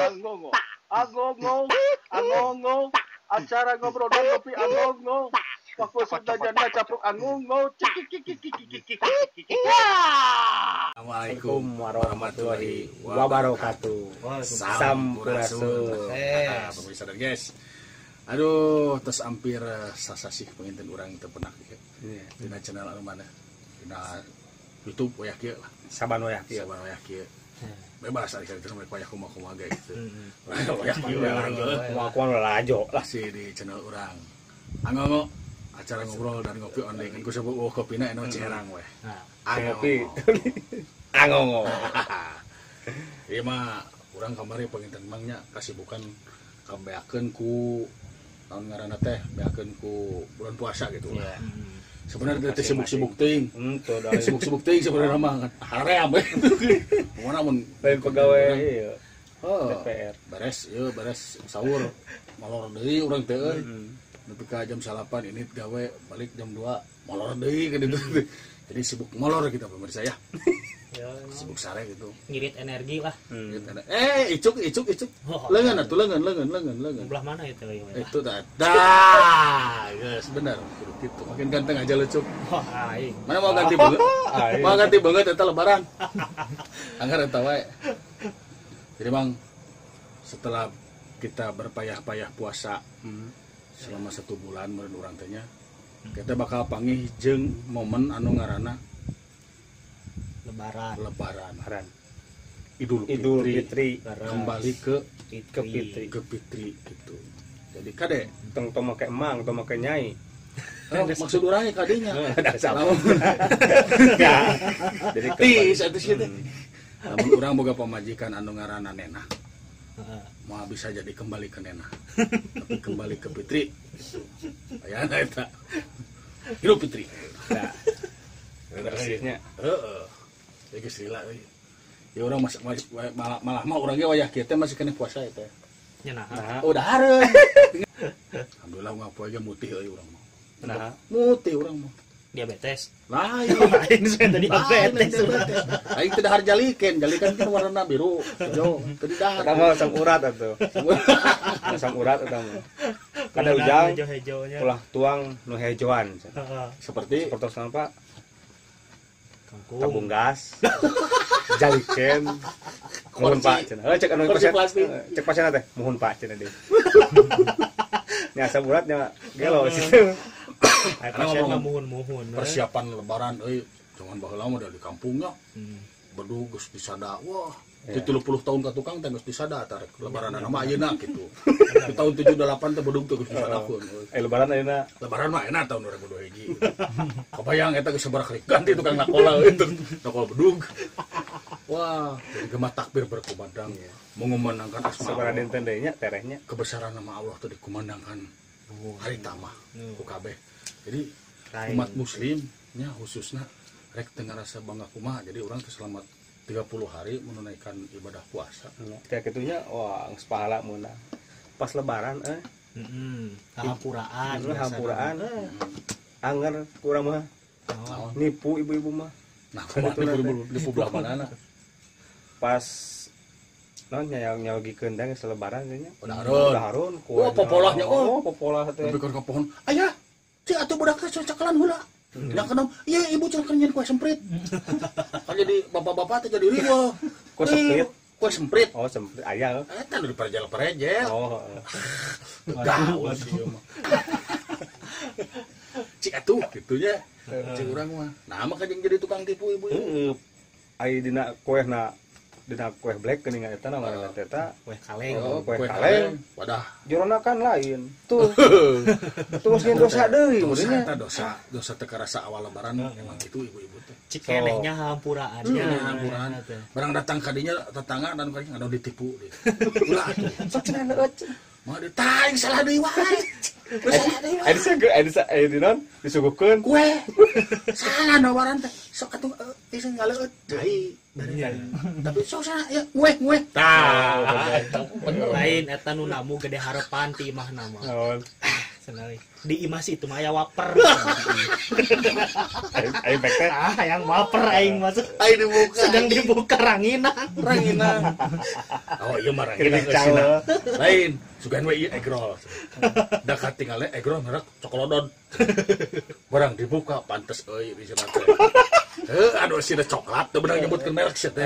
Angongo, angongo, angongo, acara ngobrol dan kopi angongo, waktu sudah janda capruk angongo, Assalamualaikum warahmatullahi wabarakatuh. Sampurasun. Pemirsa dan guys. Aduh, terus hampir sasasih penginten urang teu pernah kieu. Dina channel anu mana? Dina YouTube wayah kieu lah. Saban wayah kieu. Saban wayah kieu. Bebas ari kali mereka wayah kumaha-kumaha ge gitu. Wayah kieu kumaha-kumaha lalajo lah si di channel urang. Angongo acara ngobrol dan ngopi online kan ku sebut oh kopina anu Ciherang weh. Ngopi. Angongo. Ieu mah urang kamari panginten mangnya kasibukan kabeakeun ku tahun ngaranna teh beakeun ku bulan puasa gitu lah. Yeah. Sebenarnya teh sibuk-sibuk teuing. Sibuk-sibuk teuing sebenarnya mah kan haream we. Kumaha mun lain pegawai ieu. Oh, DPR. Beres ieu beres sahur molor deui urang teh euy. Nepi ka jam 8 ini gawe balik jam 2 molor deui ka ditu. Jadi sibuk molor kita pemirsa ya. Ya, sibuk sare gitu. Ngirit energi lah. Icuk icuk icuk. Lengan atuh lengan lengan lengan lengan. Belah mana itu? Itu dah. Guys, benar. Gitu. Makin ganteng aja lu, Cuk. Oh, aing. Mana mau ganti banget? Mau ganti banget eta lebaran. Anggar eta wae. Jadi Bang, setelah kita berpayah-payah puasa selama 1 bulan meureun urang teh nya, kita bakal panggih jeung momen anu ngaranna Lebaran. Lebaran. Idul Fitri. Kembali ke Fitri. Ke Fitri gitu. Jadi kade tong tong make emang, tong make nyai. Oh, maksud urangnya kadenya. Jadi tis atuh sih teh. Lamun urang boga pamajikan anu ngaranna Nenah. Moal bisa jadi kembali ke Nenah. Tapi kembali ke Fitri gitu. Ayana eta. Idul Fitri. Nah. Bersihnya. Heeh. Ya geus lila euy. Ya urang masih malah mah urang ge wayah kieu teh masih keneh puasa eta. Nya naha. Oh, dahareun. Alhamdulillah ngapoe ge mutih euy urang mah. Nah, mutih urang mah. Diabetes. Lain. Lain saya tadi diabetes. Aing teu dahar jaliken, jaliken kan warna biru, hijau, teu didahar. Eta mah asam urat atuh. Asam urat eta mah. Kada ujang ulah tuang nu hejoan. Seperti apa? Tabung gas, jaliken, muhun pak cenah. Cek anu pasien, cek pasien teh, muhun pak cenah deui. Nya asam uratnya gelo situ. Pasien mah muhun-muhun. Persiapan lebaran euy, jangan baheula mah di kampungnya. Bedug geus disada. Wah, 30 tahun ka tukang teh geus disada tarik lebaran mah ayeuna kitu. Di tahun 78 teh bedug teh geus disadakeun. Lebaran ayeuna. Lebaran mah enak tahun 2002 hiji. Kebayang eta geus sabaraha kali ganti tukang nakola itu, nakol bedug. Wah, jadi gema takbir berkumandang mengumandangkan asma. Sabaraha dinten deui nya terehnya. Kebesaran nama Allah teh dikumandangkan hari tamah ku kabeh. Jadi umat muslimnya khususna rek teu ngarasa bangga kumaha. Jadi urang teh selama 30 hari menunaikan ibadah puasa. Kayak gitunya wah geus pahala meunang. Pas lebaran hampuraan, hampuraan. Anger kurang mah. Nipu ibu-ibu mah. Nah, nipu belah mana? Pas non nyayogikeun teh geus lebaran nya. Udah harun. Oh, popolahnya. Oh, popolah teh. Tapi ka pohon. Ayah, cik atuh budak teh cakalan heula. Yang kena, iya ibu cenah nyen kue semprit. Kan jadi bapak-bapak teh jadi riweuh. Kue semprit. Kue semprit. Oh, semprit aya. Eta nu diperjel-perjel. Oh, gaul sih ieu mah. Cik atuh kitu nya. Cik urang mah. Nah, mah jeung jadi tukang tipu ibu. Heeh. Ai dina kuehna dina kue black geuning eta na ngaranna teh eta kue kaleng. Oh, kue kaleng. Wadah. Jerona kan lain. Tuh. Terus nyen dosa deui maksudnya. Eta dosa, dosa teu karasa awal lebaran emang kitu ibu-ibu teh. Cikenehnya hampuraannya. Hampuraan. Barang datang ka dinya tetangga dan kadinya anu ditipu. Ulah atuh. Sok cenah leueut. Mah ditaing salah deui wae. Salah deui wae. Aya di non disuguhkeun kue. Salah nawaran teh. Sok atuh ieu ngaleueut cai. Tapi sok sana ya ngueh-ngueh. Tah, bener lain eta nu namu gede harapan ti imahna mah. Senali. Di imah sih itu mah aya waper. Aing back teh. Ah, yang waper aing masuk. Aing dibuka. Sedang dibuka ranginang. Ranginang. Oh, ieu mah ranginang eusina. Lain, sugan we ieu egrol. Da katingale egrol merek cokolodon. Barang dibuka pantes euy di sana teh. Heuh, aduh sih coklat teu beunang nyebutkeun merek sih teh.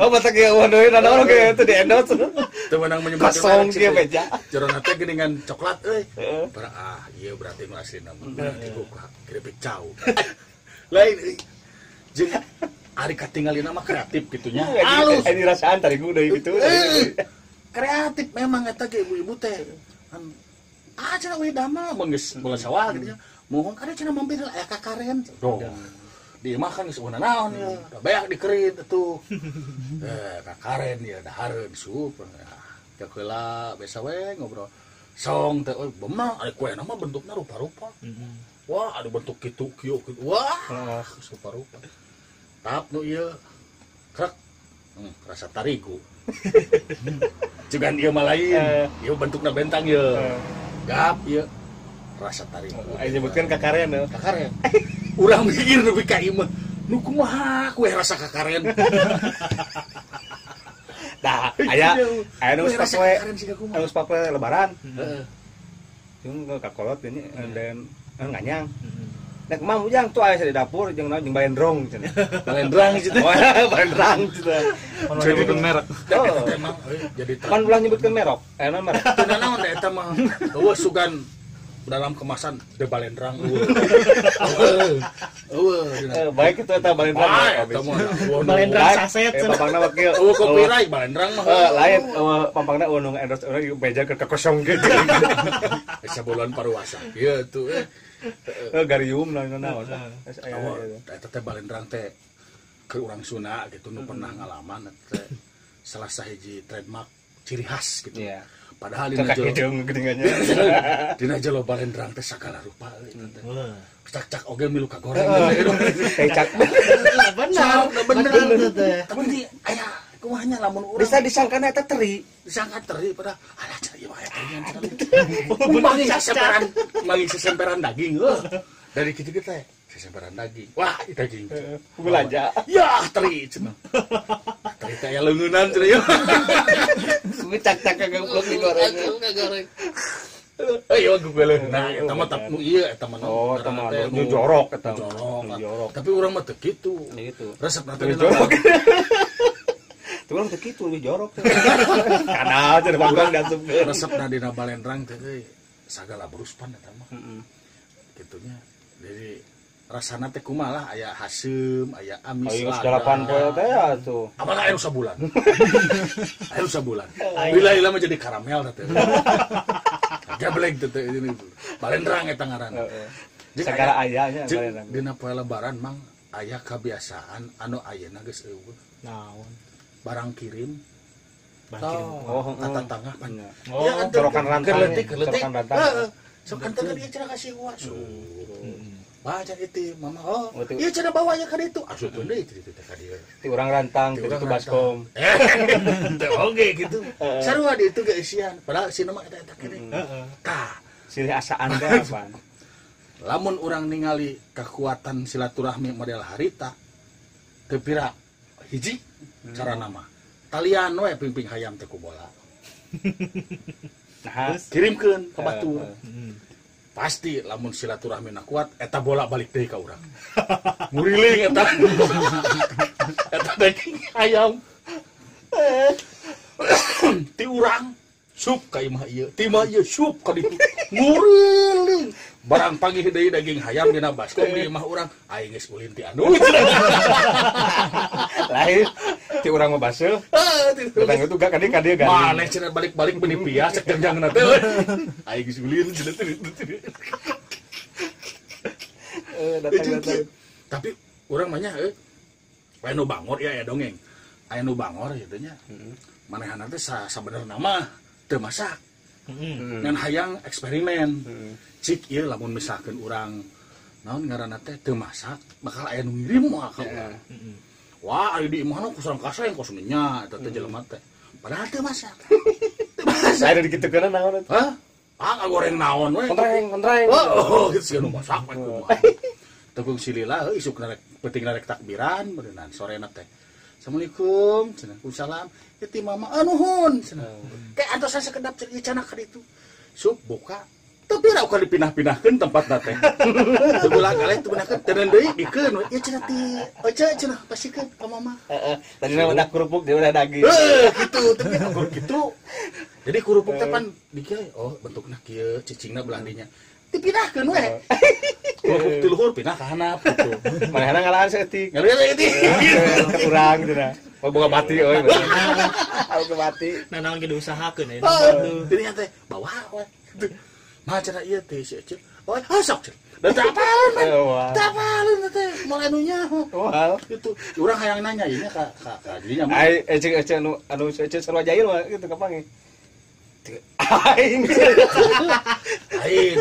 Oh, batak ge eueuh deui nanaon ge teu di endorse. Teu beunang menyebutkeun kosong kieu beja. Jerona teh geuningan coklat euy. Barang ah, ieu berarti nu aslina mah dibuka keripik cau. Lain euy. Jeung ari katingalina mah kreatif kitu nya. Alus. Ini rasaan tarigu deui kitu. Kreatif memang eta ge ibu-ibu teh. Ah cenah we damel mun geus bola sawah kitu nya. Mohon kada cenah mampir aya kakaren. Duh. Di imah kan geus eueuh naon ya. Da beak dikerit atuh. Kakaren ya dahareun sup. Cek heula biasa we ngobrol. Song teh euy bemal ari kuena mah bentukna rupa-rupa. Wah, ada bentuk kitu kieu kitu. Wah, rupa-rupa. Tap nu ieu krek. Rasa tarigu. Cugan ieu mah lain. Ieu bentukna bentang ieu. Gap ieu rasa tarigu. Aing nyebutkeun kakaren heuh. Kakaren. Urang mikir nepi ka ieu mah. Nu kumaha kue rasa kakaren. Dah, aya aya nu papoe. Anu papoe lebaran. Heeh. Jeung kakolot ini dan nganyang. Nek mah ujang tuh aya di dapur jeung naon jeung balendrong cenah. Balendrang cenah. Balendrang cenah. Jadi merek. Jadi pan ulah nyebutkeun merek. Aya naon merek? Teu naon da eta mah. Eueuh sugan dalam kemasan de balendrang eueuh. Eueuh. Baik itu eta balendrang. Eta mah balendrang saset cenah. Pampangna mah kieu. Eueuh copyright balendrang mah. Lain eueuh pampangna eueuh nu endorse urang beja keur kosong ge. Sabulan paruasa. Kieu tuh. Garium naon naon. Eta teh balendrang teh keur urang Sunda gitu nu pernah ngalaman eta teh salah sahiji trademark ciri khas gitu. Iya. Padahal dina jero dina jero balendrang teh sagala rupa euy teh. Cak-cak oge milu kagoreng Kecak. Bener, bener teh. Tapi di aya kumaha nya lamun urang bisa disangkana eta teri, disangka teri padahal alah cenah ieu mah terian cenah. Mangi sasemperan, mangi sasemperan daging heuh. Dari kitu kitu teh sasemperan daging. Wah, daging. Belanja. Ya, teri cenah. Teri teh aya leungeunnan cenah ieu. Cak-cak kagoblok digoreng. Kagoreng. Ayo gue nah, eta mah tap nu ieu eta mah. Oh, eta mah nu jorok eta. Jorok. Tapi urang mah teu kitu. Gitu. Resepna teh jorok. Tuh urang teu kitu leuwih jorok. Kanal cenah bangkang diasupkeun. Resepna dina balendrang teh euy sagala beruspan eta mah. Heeh. Kitunya. Jadi rasana teh kumaha lah aya haseum, aya amis lah. Ayo 8 poe teh atuh. Apalah aya sabulan. Aya sabulan. Lila-lila mah jadi karamel teh. Gablek teh ini. Balendrang eta ngaranna. Heeh. Sagala aya nya balendrang. Dina poe lebaran mang aya kabiasaan anu ayeuna geus eueuh. Naon? Barang kirim. Oh, kata tangah pan. Oh, corokan rantang. Keleutik, corokan rantang. Heeh. Sok kanten dia cenah kasih gua. Baca itu mama oh. Ieu cenah bawa nya ka ditu. Asupkeun deui itu teh ka dieu. Ti urang rantang ti itu baskom. Teu oge kitu. Sarua di itu ge eusian. Padahal sieuna mah eta-eta keneh. Heeh. Tah, silih asaan teh apaan. Lamun urang ningali kekuatan silaturahmi model harita teu pira hiji carana mah. Talian we pingping hayam teh ku bola. Nah, kirimkeun ka batur. Pasti lamun silaturahmi na kuat eta bola balik deui ka urang. Nguriling eta. Eta daging ayam. Ti urang sup ka imah ieu, ti imah ieu sup ka ditu. Nguriling. Barang panggih deui daging hayam dina baskom di imah urang, aing geus ulin ti anu. Lain ti urang mah baseuh. Datang itu gak ka dieu garing. Maneh cenah balik-balik beuni pias cek jangjangna teh. Aing geus ulin cenah teh. Datang-datang. Tapi urang mah nya euy. Aya nu bangor ya aya dongeng. Aya nu bangor kitu nya. Manehna teh sabenerna mah teu masak. Ngan hayang eksperimen. Cik ieu lamun misalkeun urang naon ngaranna teh teu masak bakal aya nu ngirim moal ka urang. Wah, ari di imahna ku sareng kaseng kos nya eta teh jelema teh. Padahal teu masak. Teu masak. Saya dikitukeun naon eta? Hah? Ah ngagoreng naon we. Kontreng. Oh, gitu sih nu masak we kumaha. Tepung silila heuh isuk narek peuting narek takbiran beuneunan sorena teh. Assalamualaikum cenah. Waalaikumsalam. Ieu ti mama nuhun cenah. Kayak antosan sekedap cenah cenah ka ditu. Sup buka. Tapi ra ukur dipindah-pindahkeun tempatna teh. Teu belah galeh teu beunahkeun teuneun deui dikeun we. Ieu cenah ti Oce cenah pasikeun ka mama. Heeh. Tadina udah kerupuk dia udah daging. Heuh kitu tapi ukur kitu. Jadi kerupuk teh pan dikieu oh bentukna kieu cicingna belah dinya. Dipindahkeun we. Kerupuk ti luhur pindah ka handap gitu. Manehna ngalahan saeutik. Ngalahan saeutik. Kurang cenah. Oh boga mati euy. Boga mati. Nah naon ge diusahakeun aya. Dirinya teh bawa we. Mah cenah ieu teh si Ece. Oh, sok cenah. Da teu apaleun man. Teu apaleun teh moal anu nyaho. Moal. Gitu. Urang hayang nanya ieu nya ka dirinya mah. Ai Ece anu anu si Ece sarua jahil mah kitu kapanggih. Aing. Aing.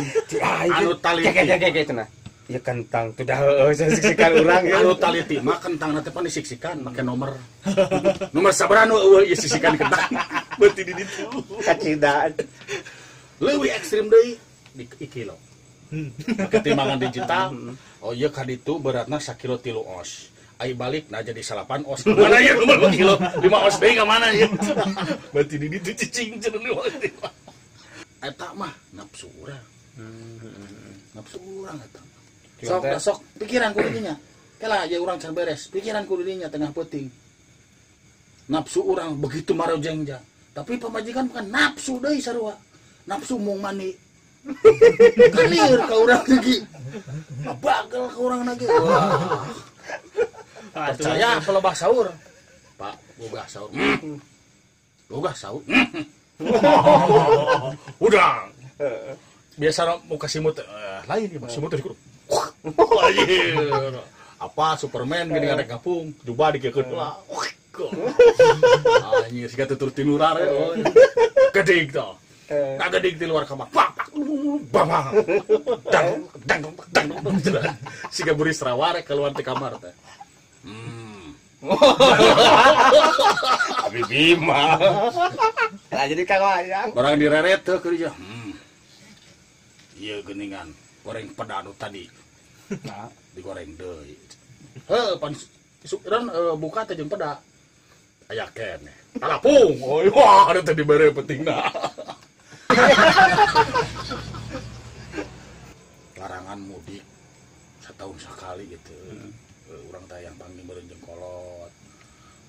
Anu taliti. Keke cenah. Ya kentang tuh dah heueuh siksikan urang ya. Anu taliti mah kentang teh pan disiksikan make nomor. Nomor sabaraha nu eueuh ieu sisikan kentang. Beuti di ditu. Kacida. Leuwih ekstrim deui di kilo. Make timbangan digital. Oh ieu ka ditu beratna sakilo 3 os. Ai balik nah jadi 8 os. Mana ieu nomor 2 kilo 5 os deui ka mana ieu? Berarti di ditu cicing cenah 5 os. Eta mah nafsu urang. Nafsu urang eta. Sok sok pikiran kudu dinya. Kela ya urang can beres, pikiran kudu dinya tengah peuting. Nafsu urang begitu marojengja. Tapi pamajikan bukan nafsu deui sarua. Nafsu mung mani. Kelir ka urang lagi. Bagel ka urang lagi. Wah. Percaya pelebah sahur. Pak, boga sahur. Boga sahur. Udang. Biasa muka simut lain ya, simut teh. Apa Superman gini ngarek ngapung, jubah dikekeun lah. Anjir, siga tutur tinurar we. Gede tah. Kagak di luar kamar. Pak, bang, dang, dang, dang, dang. Siga buri serawar keluar di kamar teh. Abi Bima. Lah jadi kang wayang. Orang direret teh kerja. Ieu geuningan goreng pedanu tadi. Nah, digoreng deui. Heuh, pan isuk buka teh jeung peda. Aya keneh. Talapung. Oh, wah, ada teh dibere pentingna. Larangan mudik setahun sekali gitu. Urang teh yang panggil meureun jeung kolot,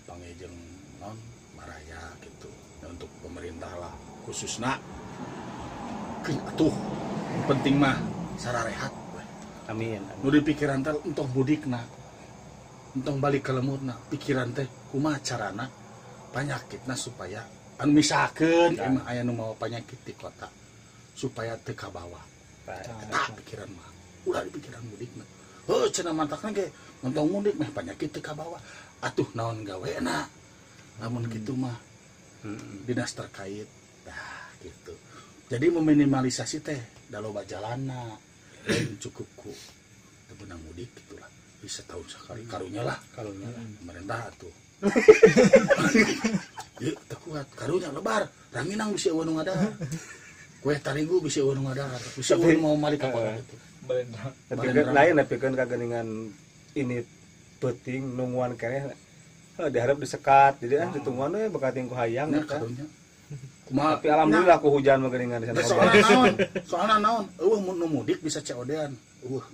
panggil jeung non maraya gitu. Nah, untuk pemerintah lah khususna atuh penting mah sararehat we. Amin. Nu dipikiran teh entong mudikna. Entong balik ke lemurna, pikiran teh kumaha carana panyakitna supaya anu misalkeun emang aya nu mawa penyakit di kota supaya teu kabawa. Eta pikiran mah. Ulah dipikiran mudik mah. Heuh cenah mantakna ge entong mudik mah penyakit teu kabawa. Atuh naon gawena. Lamun kitu mah dinas terkait. Tah gitu. Jadi meminimalisasi teh da loba jalanna lain cukup ku teu beunang mudik gitulah. Bisa tahun sekali karunya lah, karunya lah. Pemerintah atuh. Ieu teu kuat karunya lebar ranginang bisi eueuh nu ngadahar. Kue tarigu bisi eueuh nu ngadahar. Bisi eueuh mau malik ka kota gitu. Tapi lain nepikeun ka geuningan ini peuting nungguan keneh diharap disekat. Jadi ah ditungguan we bakating ku hayang eta. Kumaha tapi alhamdulillah ku hujan mah geuningan di sana. Soalna naon? Soalna naon? Eueuh nu mudik bisa COD-an. Eueuh.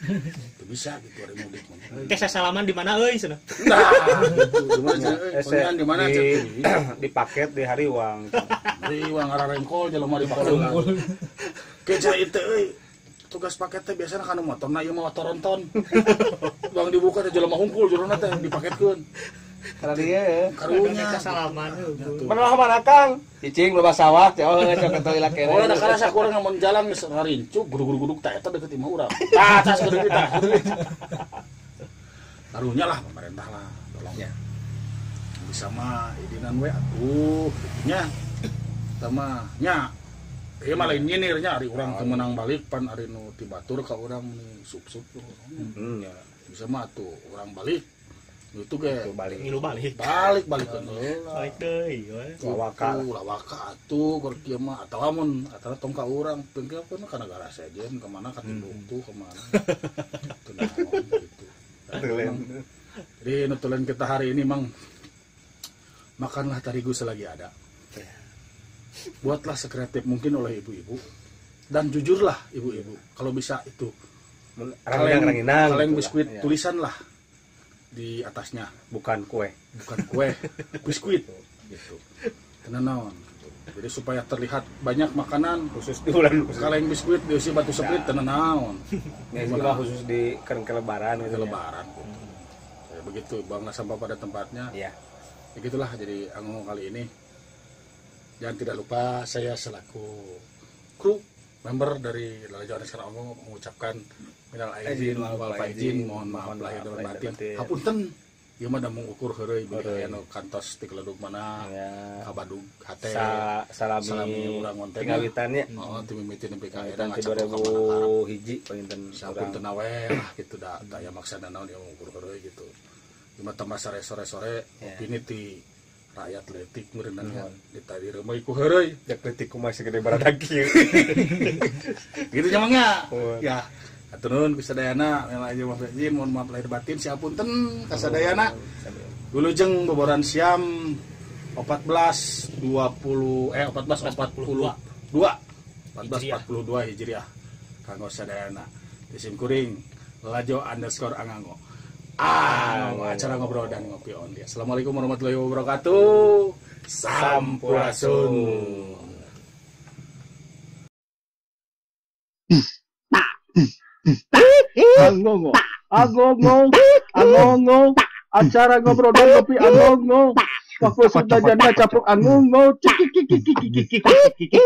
Teu bisa gitu ari mudik mah. Teh sasalaman di mana euy cenah? Nah, gitu. Di mana di paket di Hariwang. Hariwang ngararengkol jelema di paket. Keja ieu teh euy. Tugas paket teh biasana kana motorna ieu mah toronton. Bang dibuka teh jelema hungkul jerona teh dipaketkeun. Karena dia karunya salaman. Mana mana Kang? Cicing loba sawah teh oh sok keteu kene. Oh da karasa kurang mun jalan geus ngarincu gudug-gudug tah eta deukeut imah urang. Tah cas gudug kita. Karunya lah pemerintah lah tolong ya. Bisa mah idinan we atuh nya. Tah mah nya. Ieu mah lain nyinir nya ari urang teu meunang balik pan ari nu ti batur ka urang sup-sup. Ya. Bisa mah atuh urang balik. Itu ge balik. Ngilu balik. Balik balikeun heula. Balik deui we. Lawaka. Lawaka atuh keur kieu mah atawa mun atawa tong ka urang pengkeun ka nagara sejen ka mana ka Timbuktu ka mana. Teu naon gitu. Jadi notulen kita hari ini mang makanlah tarigu selagi ada. Buatlah sekreatif mungkin oleh ibu-ibu dan jujurlah ibu-ibu kalau bisa itu kaleng biskuit ya. Tulisanlah di atasnya bukan kue biskuit gitu. Tenanon gitu. Jadi supaya terlihat banyak makanan khusus di bulan kaleng biskuit diisi batu seprit tenanon. Ya, itu khusus di kelebaran gitu. Lebaran gitu. Ya, begitu buanglah sampah pada tempatnya. Ya. Begitulah jadi Angongo kali ini. Dan tidak lupa saya selaku kru member dari Lalajo Underscore Angongo mengucapkan minal aidin wal faizin, mohon maaf lahir dan batin. Hapunten, ieu mah da mung ukur heureuy beuki aya nu kantos ti Keledug mana, ka Badug hate. Salami urang konten. Tingawitannya. Heeh, ti mimiti nepi ka ayeuna ngacak ka mana 2001 panginten. Sapunten we lah kitu da aya maksana naon ieu ukur heureuy gitu. Ieu mah tambah sore-sore opini ti rakyat letik meureunna di tadi reumeuy ku heureuy jak letik kumaha segede baradag kieu gitu nya Mang ya. Ya hatur nuhun ku sadayana minal aidin wal faizin, mohon maaf lahir batin siapunten ka sadayana. Wilujeng boboran siam 1442 1442 Hijriah kanggo sadayana. Disim kuring Lalajo underscore Angango. Acara ngobrol dan ngopi only. Assalamualaikum warahmatullahi wabarakatuh. Sampurasun. Angongo, angongo, angongo. Acara ngobrol dan ngopi angongo. Waktu sudah janda capruk angongo. Cik cik cik cik cik cik cik.